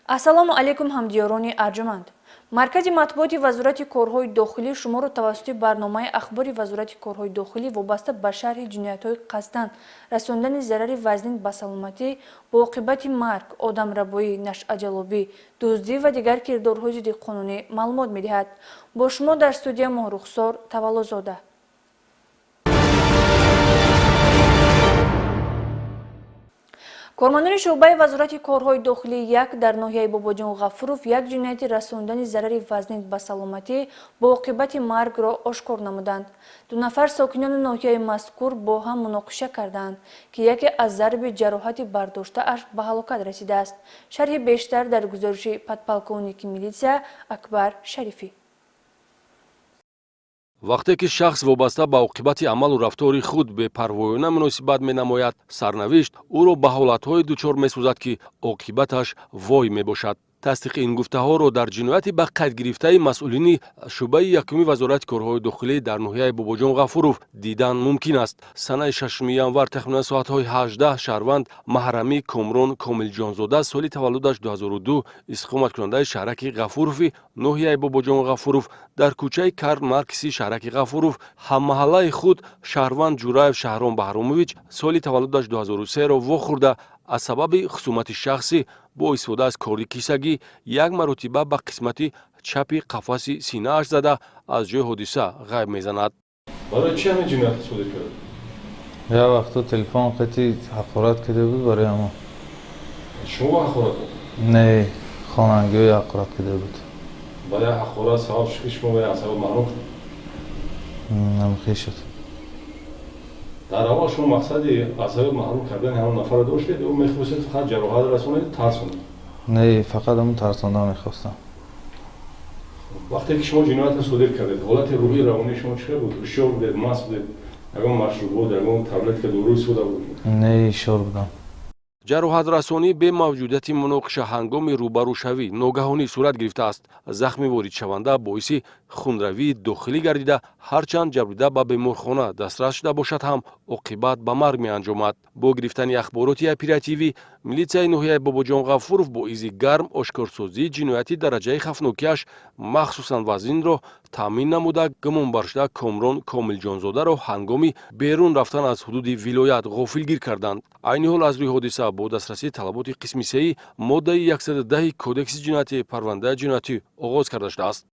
Ассалому алайкум, ҳамдиёрони арҷуманд. Маркази матбуоти Вазорати корҳои дохилӣ шуморо тавассути барномаи ахбори Вазорати корҳои дохилӣ вобаста ба шарҳи ҷиноятҳои қасдан расондани зарари вазнин ба саломатӣ бо оқибати марг, одамрабоӣ, нашъаҷалобӣ, дуздӣ ва дигар кирдорҳои зидди қонунӣ маълумот медиҳад. Бо шумо дар студия Моҳрухсор Таваллозода. Кормандони шӯъбаи Вазорати корҳои дохилӣ як дар ноҳияи Бобоҷон Ғафуров як ҷинояти расондани зарари вазнин ба саломатӣ бо оқибати маргро ошкор намуданд. Ду нафар сокинони ноҳияи мазкур бо ҳам муноқиша карданд, ки яке аз зарби ҷароҳати бардоштааш ба ҳалокат расидааст. Шарҳи бештар дар гузориши подполковники милитсия Акбар Шарифӣ. Вақте ки шахс вобаста ба оқибати амалу рафтори худ бепарвоёна муносибат менамояд, сарнавишт ӯро ба ҳолатҳое дучор месозад, ки оқибаташ вой мебошад. Тасдиқи ин гуфтаҳоро дар ҷинояти ба қайд гирифтаи масъулини шӯъбаи якуми Вазорати корҳои дохилӣ дар ноҳияи Бобоҷон Ғафуров дидан мумкин аст. Санаи 6 январ тахминан соатҳои 18 шаҳрванд Маҳрамӣ Комрон Комилҷонзода, соли таваллудаш 2002, истиқоматкунандаи шаҳраки Ғафурови ноҳияи Бобоҷон Ғафуров, дар кӯчаи Карл Маркси шаҳраки Ғафуров ҳаммаҳаллаи худ шаҳрванд Ҷураев Шаҳром Баҳромович, соли таваллудаш 2003-ро вохӯрда, аз сабаби хусумати шахсӣ бо истифода аз корди кисагӣ як маротиба ба қисмати чапи қафаси синааш зада, аз ҷои ҳодиса ғайб мезанад. Барои чӣ ҳамин ҷиноят содир кард? Як вақто телефон қати ҳақорат карда буд, барои ҳамон. Шумо ҳақорат? Не, хонангиҳои ҳақорат карда буд. Барои ҳақорат сабаб шуд, ки шумо ба аз сабаб маҳрум шуд? Намхел шуд. Дар аввал шумо мақсади аз ҳаёт маҳрум кардани ҳамон нафарро доштед ё мехостед фақат ҷароҳат расонед, тарсонед? Не, фақат ҳамон тарсонда мехостам. Вақте ки шумо ҷиноятро содир кардед, ҳолати рӯҳии равонии шумо чӣ буд? Ҳушёр будед, маст будед, ягон машрубот, ягон таблетка, дору истифода буд? Не, ҳушёр будам. Ҷароҳатрасонӣ бе мавҷудияти муноқиша ҳангоми рӯбарӯшавӣ ногаҳонӣ сурат гирифтааст. Захми воридшаванда боиси хунравии дохилӣ гардида, ҳарчанд ҷабрдида ба беморхона дастрас шуда бошад ҳам, оқибат ба марг меанҷомад. Бо гирифтани ахбороти оперативӣ милитсияи ноҳияи Бобоҷон Ғафуров бо изи гарм ошкорсозии ҷинояти дараҷаи хавфнокиаш махсусан вазнинро таъмин намуда, гумонбаршуда Комрон Комилҷонзодаро ҳангоми берун рафтан аз ҳудуди вилоят ғофилгир карданд. Айни ҳол аз рӯи ҳодиса бо дастрасии талаботи қисми сеи моддаи 110 Кодекси ҷиноятӣ парвандаи ҷиноятӣ оғоз карда шудааст.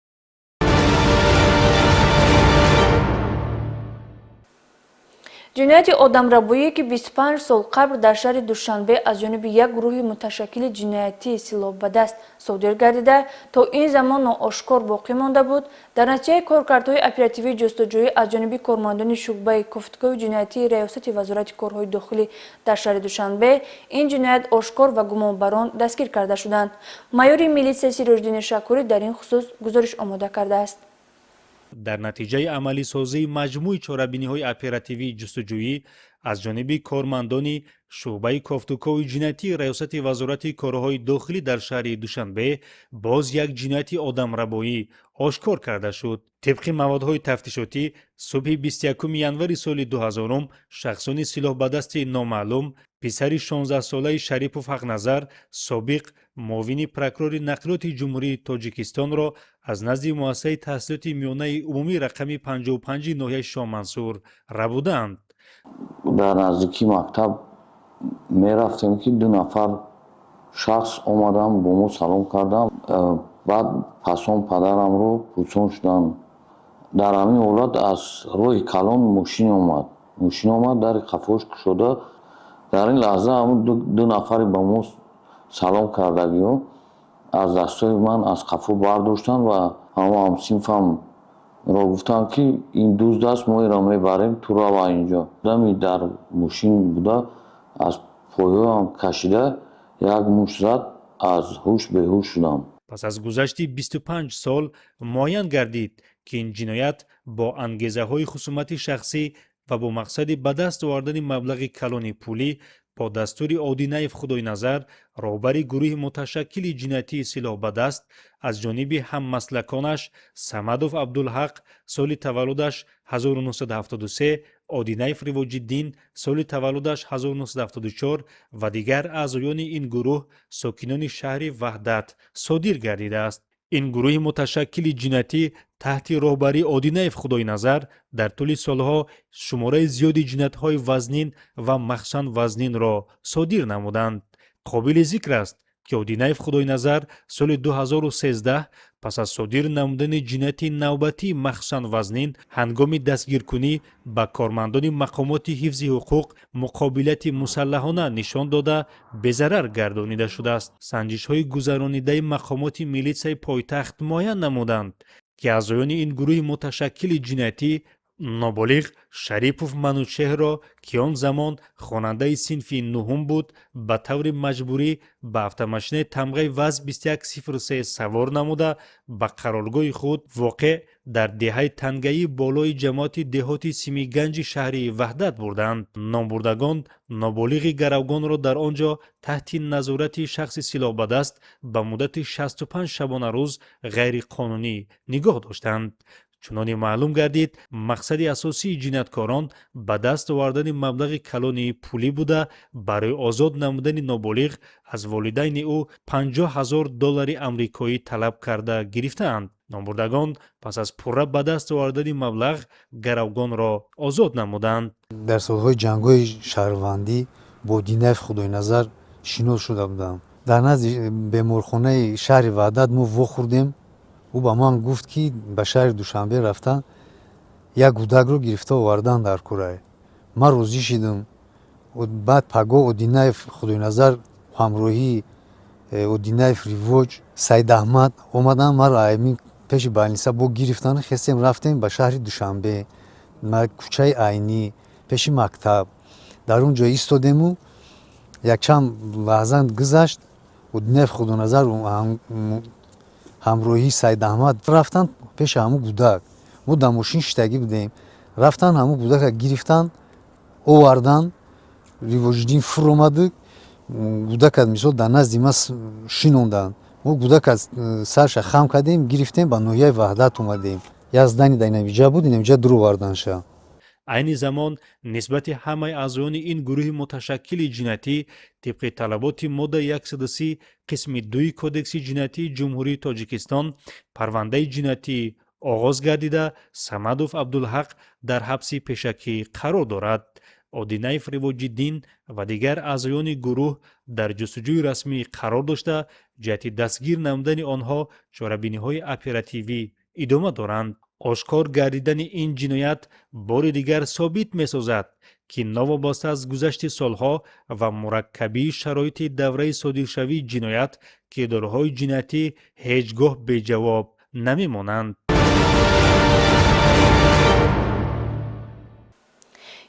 Ҷинояти одамрабоие, ки 25 сол қабл дар шаҳри Душанбе аз ҷониби як гурӯҳи муташаккили ҷиноятии силоҳ ба даст содир гардида, то ин замон ноошкор боқӣ монда буд, дар натиҷаи коркардҳои оперативии ҷустуҷӯӣ аз ҷониби кормандони шӯъбаи кофтукови ҷиноятии Раёсати Вазорати корҳои дохилӣ дар шаҳри Душанбе ин ҷиноят ошкор ва гумонбарон дастгир карда шуданд. Майори милитсия Сироҷиддини Шакурӣ дар ин хусус гузориш омода кардааст. Дар натиҷаи амалисозии маҷмӯи чорабиниҳои оперативии ҷустуҷӯӣ аз ҷониби кормандони шӯъбаи кофтукови ҷиноятии Раёсати Вазорати корҳои дохилӣ дар шаҳри Душанбе боз як ҷинояти одамрабоӣ ошкор карда шуд. Тибқи маводҳои тафтишотӣ, субҳи 21 январи соли 2000 шахсони силоҳбадасти номаълум писари 16-солаи Шарипов Ҳақназар, собиқ муовини прокурори нақлиёти Ҷумҳурии Тоҷикистонро аз назди муассисаи таҳсилоти миёнаи умумӣ рақами 55 ноҳияи Шоҳмансур рабуданд. Дар наздикии мактаб мерафтем, ки ду нафар шахс омаданд, бо мо салом карданд, баъд пасон падарамро пурсон шуданд. Дар ҳамин ҳолат аз роҳи калон мошин омад. Мошин омад, дари қафош кушода. Дар ин лаҳза ҳамун ду нафаре ба мо салом кардагиҳо аз дастҳои ман аз қафо бардоштанд ва ҳамон ҳамсинфамро гуфтанд, ки ин дузд аст, мо инро мебарем, ту рава инҷо. Дами дар мошин буда, аз пойҳоям кашида як мушт зад, аз ҳуш беҳуш шудам. Пас аз гузашти 25 сол муайян гардид, ки ин ҷиноят бо ангезаҳои хусумати шахсӣ ва бо мақсади ба даст овардани маблағи калони пулӣ Бо дастури Одинаев Худойназар, роҳбари гурӯҳи муташаккили ҷиноятии силоҳбадаст, аз ҷониби ҳаммаслаконаш Самадов Абдулҳақ, соли таваллудаш 1973, Одинаев Ривоҷиддин, соли таваллудаш 1974 ва дигар аъзоёни ин гурӯҳ, сокинони шаҳри Ваҳдат содир гардидааст. Ин гурӯҳи муташаккили ҷиноятӣ таҳти роҳбарии Одинаев Худойназар дар тӯли солҳо шумораи зиёди ҷиноятҳои вазнин ва махсусан вазнинро содир намуданд. Қобили зикр аст, ки Одинаев Худойназар соли 2013 пас аз содир намудани ҷинояти навбатии махсусан вазнин ҳангоми дастгиркунӣ ба кормандони мақомоти ҳифзи ҳуқуқ муқобилияти мусаллаҳона нишон дода, безарар гардонида шудааст. Санҷишҳои гузаронидаи мақомоти милитсияи пойтахт муайян намуданд, ки аъзоёни ин гурӯҳи муташаккили ҷиноятӣ ноболиғ Шарипов Манучеҳрро, ки он замон хонандаи синфи нуҳум буд, ба таври маҷбурӣ ба автомошинаи тамғаи ВАЗ 2103 савор намуда, ба қароргоҳи худ, воқеъ дар деҳаи Тангаии болои ҷамоати деҳоти Симиганҷи шаҳри Ваҳдат бурданд. Номбурдагон ноболиғи гаравгонро дар он ҷо таҳти назорати шахси силоҳбадаст ба муддати 65 шабонарӯз ғайриқонунӣ нигоҳ доштанд. Чуноне маълум гардид, мақсади асосии ҷинояткорон ба даст овардани маблағи калони пулӣ буда, барои озод намудани ноболиғ аз волидайни ӯ 50 000 доллари амрикоӣ талаб карда гирифтаанд. Номбурдагон пас аз пурра ба даст овардани маблағ гаравгонро озод намуданд. Дар солҳои ҷангҳои шаҳрвандӣ бо Одинаев Худойназар шинос шуда будам. Дар назди беморхонаи шаҳри Ваҳдат мо вохӯрдем. Ӯ ба ман гуфт, ки ба шаҳри Душанбе рафта, як гудакро гирифта овардан дар курай. Ман розӣ шидам. Баъд пагоҳ Одинаев Худойназар ҳамроҳии Одинаев Ривоҷ, Саидаҳмад омаданд, маро аймин пеши больница бо гирифтан, хестем, рафтем ба шаҳри Душанбе, кӯчаи Айнӣ, пеши мактаб. Дар он ҷо истодему якчанд лаҳза гузашт, Одинаев Худоназар ҳамроҳии Саидаҳмад рафтанд пеши ҳамун гудак. Мо дар мошин шиштагӣ будем. Рафтанд, ҳамун гудака гирифтанд, оварданд. Ривоҷиддин фуромаду гудака, мисол, дар назди ма шинонданд. Мо гудака сарша хам кардем, гирифтем, ба ноҳияи Ваҳдат омадем. Як здание дар инамиҷа буд, инамиҷа дуроварданша. Айни замон нисбати ҳамаи аъзоёни ин гурӯҳи муташаккили ҷиноятӣ тибқи талаботи моддаи 130 қисми 2 Кодекси ҷиноятии Ҷумҳурии Тоҷикистон парвандаи ҷиноятӣ оғоз гардида, Самадов Абдулҳақ дар ҳабси пешакӣ қарор дорад. Одинаев Ривоҷиддин ва дигар аъзоёни гурӯҳ дар ҷустуҷӯи расмӣ қарор дошта, ҷиҳати дастгир намудани онҳо чорабиниҳои оперативӣ идома доранд. Ошкор гардидани ин ҷиноят бори дигар собит месозад, ки новобаста аз гузашти солҳо ва мураккабии шароити давраи содиршавии ҷиноят, кирдорҳои ҷиноятӣ ҳеҷ гоҳ беҷавоб намемонанд.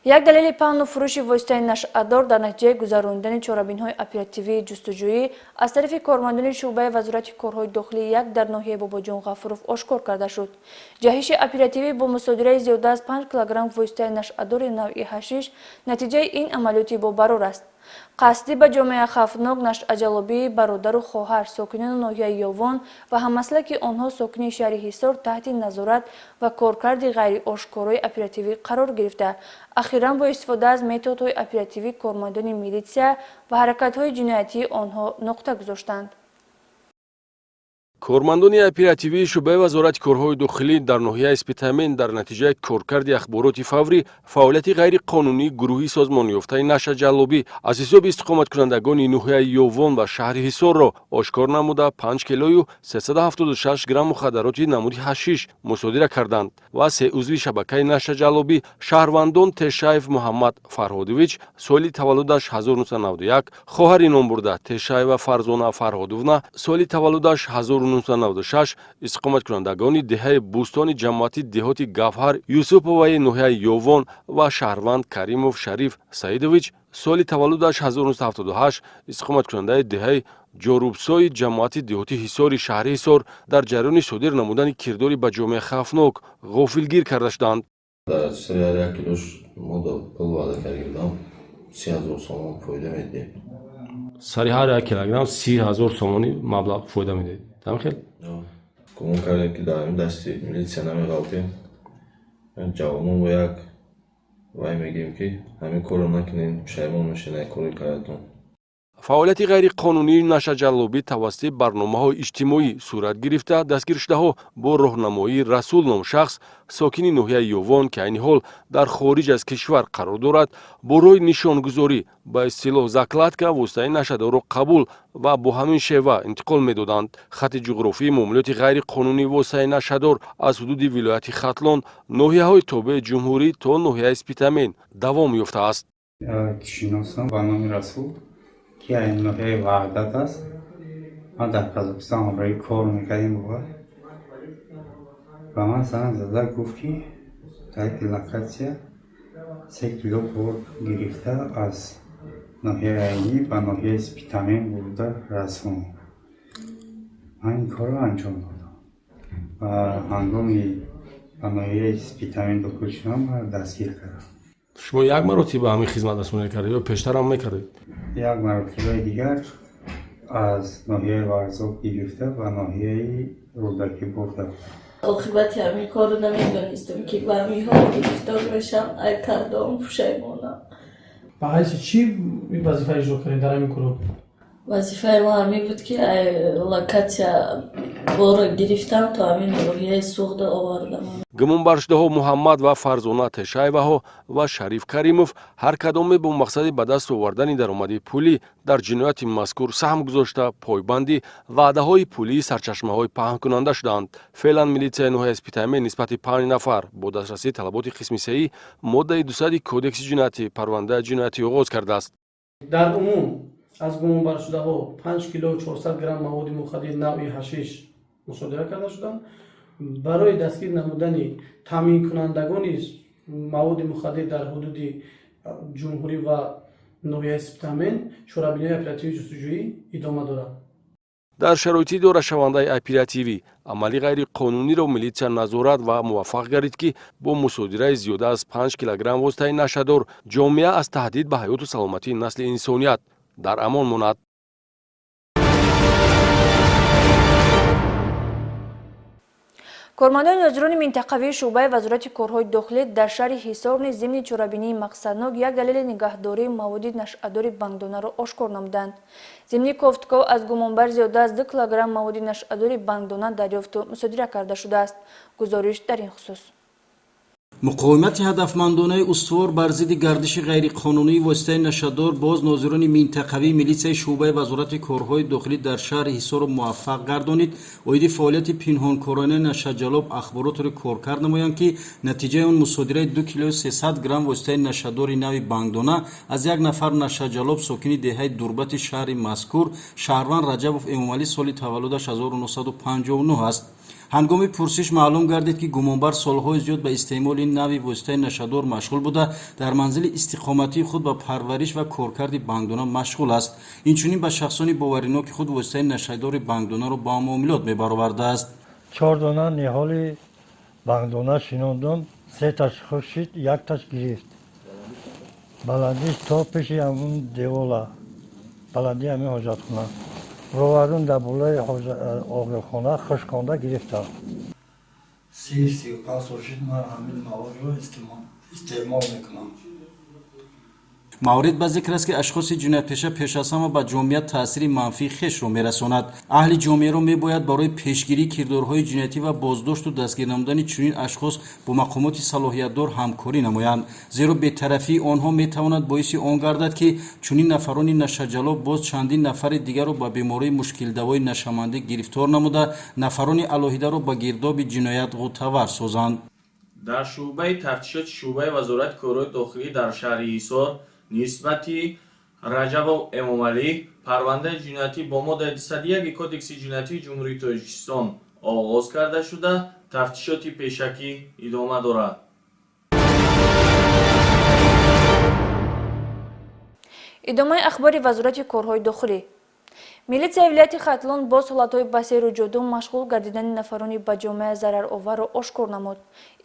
Як далели паҳну фурӯши воситаи нашъадор дар натиҷаи гузаронидани чорабинҳои оперативии ҷустуҷӯӣ аз тарафи кормандони шӯъбаи Вазорати корҳои дохилӣ як дар ноҳияи Бобоҷон Ғафуров ошкор карда шуд. Ҷаҳиши оперативӣ бо мусодираи зиёда аз 5 килограмм воситаи нашъадори навъи ҳашиш натиҷаи ин амалиёти бобарор аст. Қасдӣ ба ҷомеа хавфнок нашъаҷалобии бародару хоҳар, сокинони ноҳияи Ёвон ва ҳаммаслаки онҳо, сокини шаҳри Ҳисор, таҳти назорат ва коркарди ғайриошкорои оперативӣ қарор гирифта, ахиран бо истифода аз методҳои оперативӣ кормандони милитсия ва ҳаракатҳои ҷиноятии онҳо нуқта гузоштанд. Кормандони оперативии шӯъбаи Вазорати корҳои дохилӣ дар ноҳияи Спитамен дар натиҷаи коркарди ахбороти фаврӣ фаъолияти ғайриқонунии гурӯҳи созмонёфтаи нашъаҷаллобӣ аз ҳисоби истиқоматкунандагони ноҳияи Ёвон ва шаҳри Ҳисорро ошкор намуда, 5 килою 376 грамм мухаддароти намуди ҳашиш мусодира карданд ва се узви шабакаи нашъаҷаллобӣ, шаҳрвандон Тешаев Муҳаммад Фарҳодович, соли таваллудаш 1991, хоҳари номбурда Тешаева Фарзона Фарҳодовна, соли таваллудаш 1996, истиқоматкунандагони деҳаи Бӯстони ҷамоати деҳоти Гавҳар Юсуповаи ноҳияи Ёвон ва шаҳрванд Каримов Шариф Саидович, соли таваллудаш 1978, истиқоматкунандаи деҳаи Ҷорубсои ҷамоати деҳоти Ҳисори шаҳри Ҳисор, дар ҷараёни содир намудани кирдори ба ҷомеа хавфнок ғофилгир карда шуданд. Дар сари ҳар як килош мо пул ваъда карда будам. 30 000 сомон фоида медиҳем. Сари ҳар як килограмм 30 000 сомонӣ маблағ фоида медиҳед, ҳамин хел? Гумон кардем, ки дар ҳамин дасти милитсия намеғалтем. Ҷавонон бо як вай мегӯем, ки ҳамин корро накунем, пушаймон мешавед аз кори кардатон. Фаъолияти ғайриқонунии нашъаҷаллобӣ тавассути барномаҳои иҷтимоӣ сурат гирифта, дастгиршудаҳо бо роҳнамоии Расул ном шахс, сокини ноҳияи Ёвон, ки айни ҳол дар хориҷ аз кишвар қарор дорад, бо роҳи нишонгузорӣ, ба истилоҳ закладка, воситаи нашъадорро қабул ва бо ҳамин шева интиқол медоданд. Хатти ҷуғрофии муомилоти ғайриқонунии воситаи нашъадор аз ҳудуди вилояти Хатлон, ноҳияҳои тобеи ҷумҳурӣ то ноҳияи Спитамен давом ёфтааст. Шиносам ба номи Расул, ки ноҳияи Ваҳдат аст. Ман дар Қазоқистон ҳамроҳӣ кор мекардем. Бува ба ман занг зада гуфт, ки тариқи локатсия 3 кило бор гирифта аз ноҳияи Айнӣ ба ноҳияи Спитамен бурда расон. Ман ин корро анҷом додам ва ҳангоми ба ноҳияи Спитамен дохил шудам, маро дастгир карданд. Шумо як маротиба ҳамин хизматрасонӣ кардед ё пештарам мекардед? Як маротибаи дигар аз ноҳияи Варзоб гирифта ба ноҳияи Рӯдакӣ бурда. Оқибати ҳамин корро намедонистам, ки ба ҳамин ҳол гирифтор мешам. Ай кардом пушаймонам. Ба ҳайси чӣ вазифа иҷро кардед дар ҳамин гурӯҳ? Вазифаи мо ҳамин буд, ки ай локатсия борро гирифтам, то ҳамин ноҳияи Суғда овардам. Гумонбаршудаҳо Муҳаммад ва Фарзона Тешаеваҳо ва Шариф Каримов ҳар кадоме бо мақсади ба даст овардани даромади пулӣ дар ҷинояти мазкур саҳм гузошта, пойбанди ваъдаҳои пулии сарчашмаҳои паҳнкунанда шуданд. Феълан милитсияи ноҳияи Спитамен нисбати панҷ нафар бо дастрасии талаботи қисми сеи моддаи 200 Кодекси ҷиноятӣ парвандаи ҷиноятӣ оғоз кардааст. Дар умум аз гумонбаршудаҳо 5 кило 400 грамм маводи мухаддир навъи ҳашиш мусодира карда шуданд. Барои дастгир намудани таъминкунандагони маводи мухаддир дар ҳудуди ҷумҳурӣ ва ноҳияи Спитамен чорабиниҳои оперативии ҷустуҷӯӣ идома дорад. Дар шароити идорашавандаи оперативӣ амали ғайриқонуниро милитсия назорат ва муваффақ гардид, ки бо мусодираи зиёда аз 5 килограмм воситаи нашъадор ҷомеа аз таҳдид ба ҳаёту саломатии насли инсоният дар амон монад. Кормандони нозирони минтақавии шӯъбаи Вазорати корҳои дохилӣ дар шаҳри Ҳисор низ зимни чорабинии мақсаднок як далели нигаҳдории маводи нашъадори бангдонаро ошкор намуданд. Зимни кофтуков аз гумонбар зиёда аз 2 килограмм маводи нашъадори бангдона дарёфту мусодира карда шудааст. Гузориш дар ин хусус. Муқовимати ҳадафмандонаи устувор бар зидди гардиши ғайриқонунии воситаи нашъадор боз нозирони минтақавии милитсияи шӯъбаи Вазорати корҳои дохилӣ дар шаҳри Ҳисорро муваффақ гардонид, оиди фаъолияти пинҳонкоронаи нашъаҷаллоб ахборотеро коркард намоянд, ки натиҷаи он мусодираи 2 килою 300 грамм воситаи нашъадори нави бангдона аз як нафар нашъаҷаллоб, сокини деҳаи Дурбати шаҳри мазкур, шаҳрванд Раҷабов Эмомалӣ, соли таваллудаш 1959 аст. Ҳангоми пурсиш маълум гардид, ки гумонбар солҳои зиёд ба истеъмоли ин нави воситаи нашъадор машғул буда, дар манзили истиқоматии худ ба парвариш ва коркарди бангдона машғул аст. Инчунин ба шахсони бовариноки худ воситаи нашъадори бангдонаро ба муомилот мебаровардааст. Чор дона ниҳоли бангдона шинондум, сеташ хушк шид, якташ гирифт. Баландиш то пеши ҳамун девола, баландии ҳамин ҳоҷатхона ровардум, дар болои оғилхона хушконда гирифтам. 30-35 сол шуд, ман ҳамин маводро истеъмол мекунам. Маврид ба зикр аст, ки ашхоси ҷиноятпеша пеш аз ҳама ба ҷомеа таъсири манфии хешро мерасонад. Аҳли ҷомеаро мебояд барои пешгирии кирдорҳои ҷиноятӣ ва боздошту дастгир намудани чунин ашхос бо мақомоти салоҳиятдор ҳамкорӣ намоянд, зеро бетарафии онҳо метавонад боиси он гардад, ки чунин нафарони нашъаҷаллоб боз чандин нафари дигарро ба бемории мушкилдавои нашъамандӣ гирифтор намуда, нафарони алоҳидаро ба гирдоби ҷиноят ғӯтавар созанд. Дар шӯъбаи тафтишоти шӯъбаи Вазорати корҳои дохилӣ дар шаҳри Ҳисор нисбати Раҷабов Эмомалӣ парвандаи ҷиноятӣ бо моддаи 201 Кодекси ҷиноятии Ҷумҳурии Тоҷикистон оғоз карда шуда, тафтишоти пешакӣ идома дорад. Идомаи ахбори Вазорати корҳои дохилӣ. Милитсияи вилояти Хатлон боз ҳолатҳои ба сеҳру ҷоду машғул гардидани нафарони ба ҷомеа зарароварро ошкор намуд.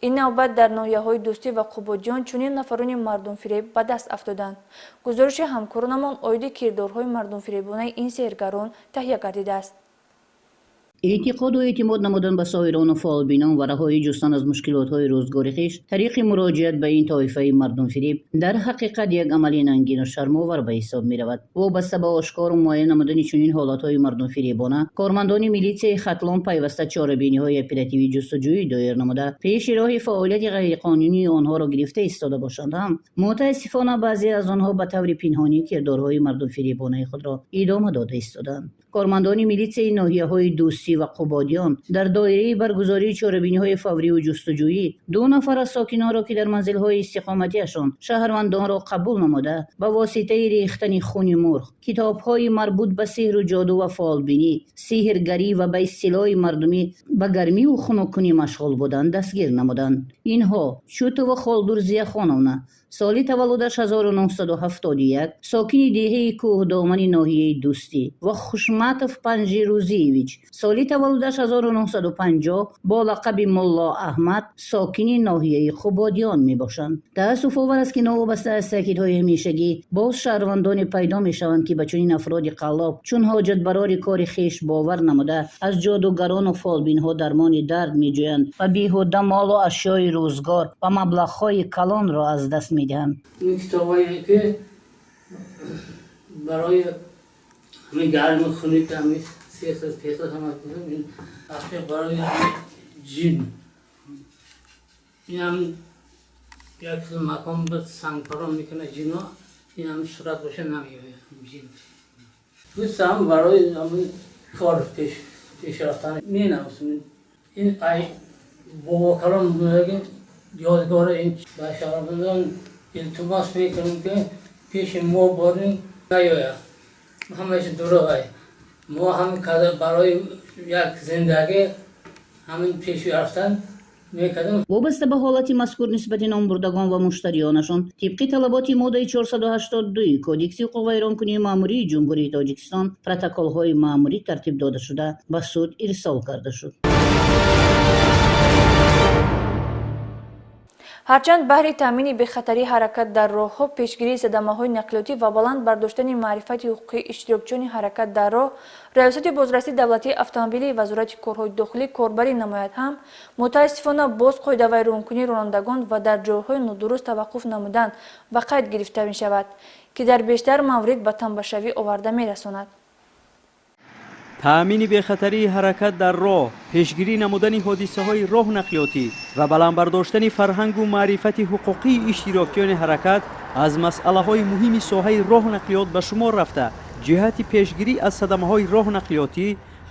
Ин навбат дар ноҳияҳои Дӯстӣ ва Қубодиён чунин нафарони мардумфиреб ба даст афтоданд. Гузориши ҳамкоронамон оиди кирдорҳои мардумфиребонаи ин сеҳргарон таҳия гардидааст. Эътиқоду эътимод намудан ба соҳирону фолбинон ва раҳоӣ ҷустан аз мушкилотҳои рӯзгори хеш тариқи муроҷиат ба ин тоифаи мардумфиреб дар ҳақиқат як амали нангину шармовар ба ҳисоб меравад. Вобаста ба ошкору муайян намудани чунин ҳолатҳои мардумфиребона, кормандони милитсияи Хатлон пайваста чорабиниҳои оперативӣ ҷустуҷӯӣ доир намуда, пеши роҳи фаъолияти ғайриқонунии онҳоро гирифта истода бошанд ҳам, мутаассифона баъзе аз онҳо ба таври пинҳонӣ кирдорҳои мардумфиребонаи худро идома дода истодаанд. Кормандони милитсияи ноҳияҳои Дӯстӣ ва Қубодиён дар доираи баргузории чорабиниҳои фавриву ҷустуҷӯӣ ду нафар аз сокинонро, ки дар манзилҳои истиқоматиашон шаҳрвандонро қабул намуда, ба воситаи рехтани хуни мурғ, китобҳои марбут ба сеҳру ҷоду ва фолбинӣ, сеҳргарӣ ва ба истилоҳи мардумӣ ба гармиву хунуккунӣ машғул буданд, дастгир намуданд. Инҳо Чутова Холдур Зияхоновна, соли таваллудаш 1971, сокини деҳаи Кӯҳдомани ноҳияи Дӯстӣ, ва Хушматов Панҷи Рӯзиевич, соли таваллудаш 1950, бо лақаби Мулло Аҳмад, сокини ноҳияи Қубодиён мебошанд. Таассуфовар аст, ки новобаста аз таъкидҳои ҳамешагӣ боз шаҳрвандоне пайдо мешаванд, ки ба чунин афроди қаллоб чун ҳоҷатбарори кори хеш бовар намуда, аз ҷодугарону фолбинҳо дармони дард меҷӯянд ва беҳуда молу ашёи рӯзгор ва маблағҳои калонро аз даст медиҳанд. Ин китобҳое ки барои ҳамин гарми хунук, ҳамин сехр пехр ҳама, ин барои ҷин, ин ҳам як макон ба сангпарон мекунад ҷино, ин ҳам сурат боша намеояд ҷин. Гӯстам барои ҳамин кор пеш рафтан менависам. Ин ай бобокалон будаги ёдгори ин ба шаҳрвандон илтимос мекунем, ки пеши мо борин наёяд. Ҳамааш дурӯғ. Мо ҳам барои як зиндагӣ ҳамин пеш рафтан мекардем. Вобаста ба ҳолати мазкур нисбати номбурдагон ва муштариёнашон тибқи талаботи моддаи 482 Кодекси ҳуқуқвайронкунии маъмурии Ҷумҳурии Тоҷикистон протоколҳои маъмурӣ тартиб дода шуда, ба суд ирсол карда шуд. Ҳарчанд баҳри таъмини бехатарии ҳаракат дар роҳҳо, пешгирии садамаҳои нақлиётӣ ва баланд бардоштани маърифати ҳуқуқии иштирокчиёни ҳаракат дар роҳ, Раёсати бозрасии давлатии автомобилии Вазорати корҳои дохилӣ корбарӣ намояд ҳам, мутаассифона боз қоидавайронкунии ронандагон ва дар ҷойҳои нодуруст таваққуф намудан ба қайд гирифта мешавад, ки дар бештар маврид ба тамбашавӣ оварда мерасонад. Таъмини бехатарии ҳаракат дар роҳ, пешгирӣ намудани ҳодисаҳои роҳ нақлиётӣ ва баланд бардоштани фарҳангу маърифати ҳуқуқии иштирокчиёни ҳаракат аз масъалаҳои муҳими соҳаи роҳ нақлиёт ба шумор рафта, ҷиҳати пешгирӣ аз садамаҳои роҳ нақлиётӣ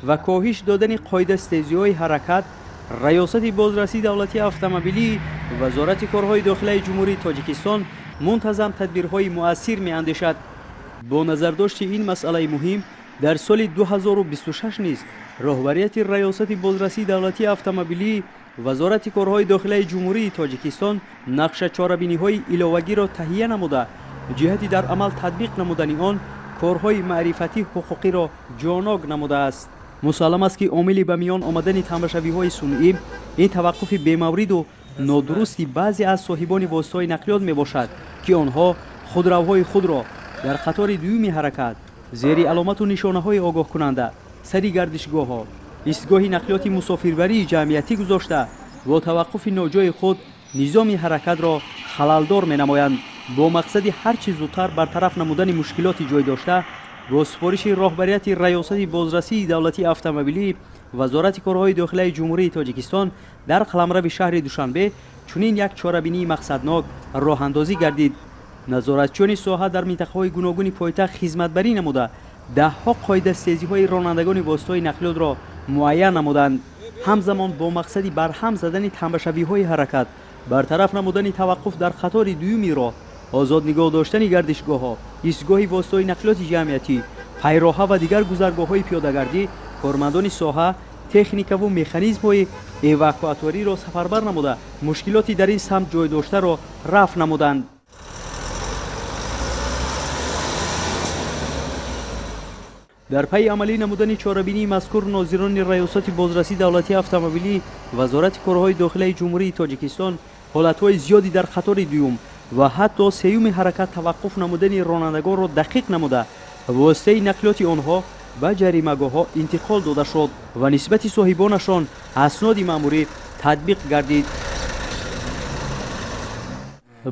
ва коҳиш додани қоидастезиҳои ҳаракат, Раёсати бозрасии давлатии автомобилии Вазорати корҳои дохилаи Ҷумҳурии Тоҷикистон мунтазам тадбирҳои муассир меандешад. Бо назардошти ин масъалаи муҳим дар соли 2026 низ роҳбарияти Раёсати бозрасии давлатии автомобилии Вазорати корҳои дохилаи Ҷумҳурии Тоҷикистон нақша чорабиниҳои иловагиро таҳия намуда, ҷиҳати дар амал татбиқ намудани он корҳои маърифатӣ ҳуқуқиро ҷонок намудааст. Мусаллам аст, ки омили ба миён омадани тамбашавиҳои сунъӣ ин таваққуфи бемавриду нодурусти баъзе аз соҳибони воситаҳои нақлиёт мебошад, ки онҳо худравҳои худро дар қатори дуюми ҳаракат зери аломату нишонаҳои огоҳкунанда сари гардишгоҳҳо, истгоҳи нақлиёти мусофирбарии ҷамъиятӣ гузошта, бо таваққуфи ноҷои худ низоми ҳаракатро халалдор менамоянд. Бо мақсади ҳар чӣ зудтар бартараф намудани мушкилоти ҷой дошта, бо супориши роҳбарияти Раёсати бозрасии давлатии автомобилии Вазорати корҳои дохилаи Ҷумҳурии Тоҷикистон дар қаламрави шаҳри Душанбе чунин як чорабинии мақсаднок роҳандозӣ гардид. Назоратчиёни соҳа дар минтақаҳои гуногуни пойтахт хизматбарӣ намуда, даҳҳо қоидастезиҳои ронандагони воситаҳои нақлиётро муайян намуданд. Ҳамзамон бо мақсади барҳам задани тамбашавиҳои ҳаракат, бартараф намудани таваққуф дар қатори дуюми роҳ, озод нигоҳ доштани гардишгоҳҳо, истгоҳи воситаҳои нақлиёти ҷамъиятӣ, пайроҳа ва дигар гузаргоҳҳои пиёдагардӣ, кормандони соҳа техникаву механизмҳои эвакуаториро сафарбар намуда, мушкилоти дар ин самт ҷой доштаро рафъ намуданд. Дар пайи амалӣ намудани чорабинии мазкур нозирони Раёсати бозрасии давлатии автомобилӣ Вазорати корҳои дохилаи Ҷумҳурии Тоҷикистон ҳолатҳои зиёди дар қатори дуюм ва ҳатто сеюми ҳаракат таваққуф намудани ронандагонро дақиқ намуда, воситаи нақлиёти онҳо ба ҷаримагоҳҳо интиқол дода шуд ва нисбати соҳибонашон асноди маъмурӣ татбиқ гардид.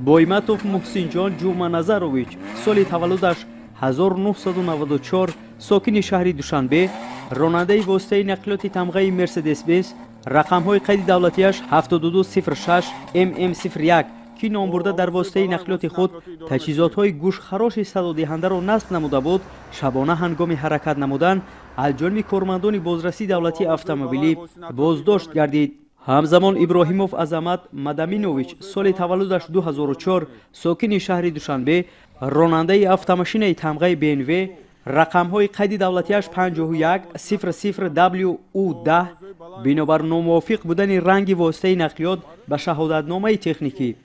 Бойматов Муҳсинҷон Ҷумъаназарович, соли таваллудаш 1994, сокини шаҳри Душанбе, ронандаи воситаи нақлиёти тамғаи Мерседес-Бенз, рақамҳои қайди давлатиаш 7206 ММ01, ки номбурда дар воситаи нақлиёти худ таҷҳизотҳои гӯшхароши садодиҳандаро насб намуда буд, шабона ҳангоми ҳаракат намудан аз ҷониби кормандони бозрасии давлатии автомобилӣ боздошт гардид. Ҳамзамон Иброҳимов Азамат Мадаминович, соли таваллудаш 2004, сокини шаҳри Душанбе, ронандаи автомошинаи тамғаи БМВ, рақамҳои қайди давлатиаш 51 00 WU10, бинобар номувофиқ будани ранги воситаи нақлиёт ба шаҳодатномаи техникӣ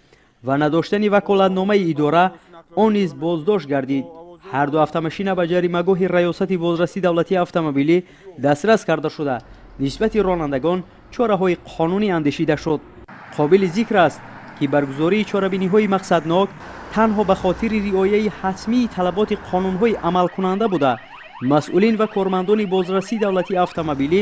ва надоштани ваколатномаи идора, он низ боздошт гардид. Ҳар ду автомошина ба ҷаримагоҳи Раёсати бозрасии давлатии автомобилӣ дастрас карда шуда, нисбати ронандагон чораҳои қонунӣ андешида шуд. Қобили зикр аст, ки баргузории чорабиниҳои мақсаднок танҳо ба хотири риояи ҳатмии талаботи қонунҳои амалкунанда буда, масъулин ва кормандони бозрасии давлатии автомобилӣ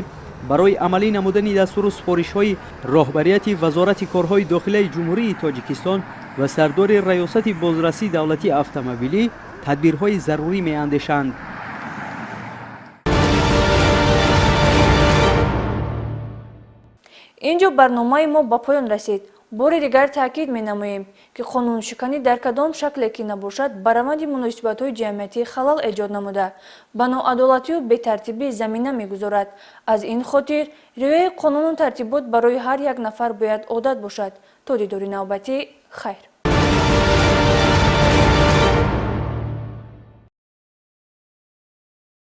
барои амалӣ намудани дастуру супоришҳои роҳбарияти Вазорати корҳои дохилаи Ҷумҳурии Тоҷикистон ва сардори Раёсати бозрасии давлатии автомобилӣ тадбирҳои зарурӣ меандешанд. Инҷо барномаи мо ба поён расид. Бори дигар таъкид менамоем, ки қонуншиканӣ дар кадом шакле ки набошад, ба раванди муносибатҳои ҷамъиятӣ халал эҷод намуда, ба ноадолатию бетартибӣ замина мегузорад. Аз ин хотир риояи қонуну тартибот барои ҳар як нафар бояд одат бошад. То дидори навбатӣ, хайр.